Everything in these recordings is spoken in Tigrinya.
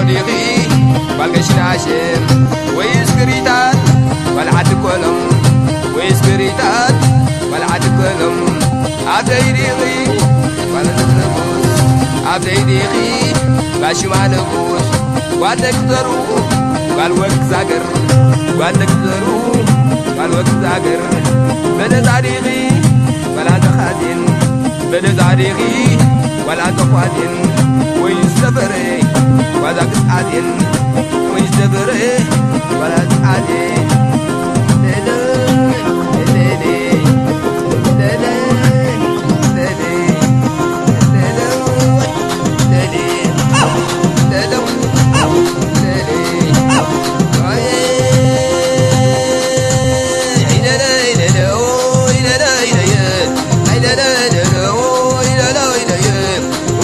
ዲኺ ጓል ገሽናሽም ወይስ ክሪታት ጓል ዓዲ ኮሎም ወይስ ክሪታት ጓል ዓዲ ኮሎም ኣብደይ ዲኺ ጓል ንጉስ ኣብደይ ዲኺ ባሽማ ንጉስ ጓል ደቂ ዘሩ ጓል ወግ ዛገር ጓል ደቂ ዘሩ ጓል ወግ ዛገር በለዛ ዲኺ ጓል ኣንተ ኻዚን በለዛ ዲኺ ጓል ኣንተ ኳዚን ወይ ሰፈረ ጓዛ ግጣዜን ወይ ሰፈረ ጓዛ ግጣዜን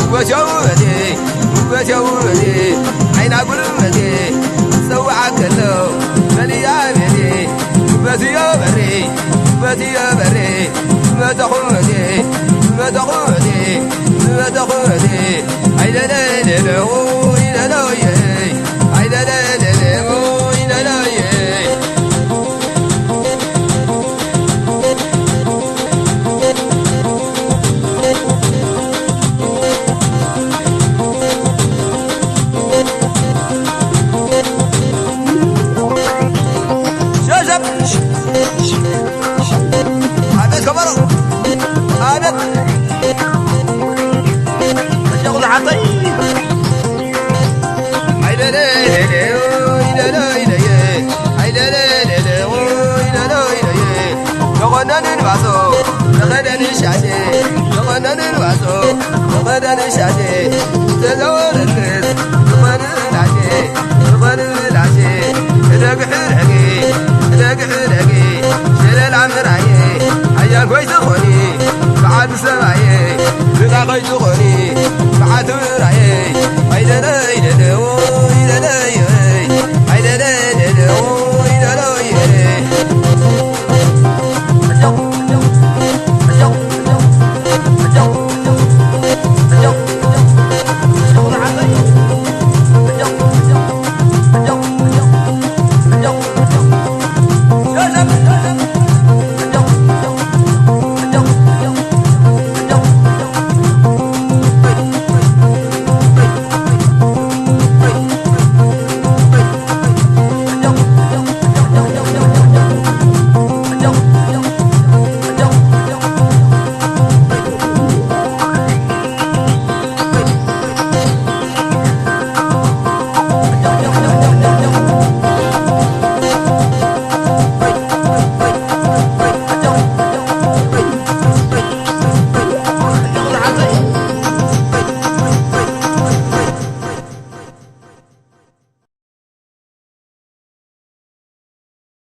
ውበት የውበቴ ውበት የውበቴ ዓይና ጉልበቴ ዝፀውዓ ከሎ መሊኣ ቤቴ ውበት እዮ በሬ ውበት እዮ በሬ ዝመጠኹ መቴ ዝመጠኹ መቴ ዝመጠኹ መቴ ኣይለለለለዎ ኢለሎየ ኣይለለለለዎ ኢለሎየ ሸሸብ ኣቤት ከበሮ ኣቤት መሸቑ ዝሓተይ ኣይለለለለዎ ኢለሎየ ኣይለለለለዎ ኢለሎየ ተኾነንን ባሶ ተኸደንን ሻሸ ተኾነንን ባሶ ተኸደንን ሻሸ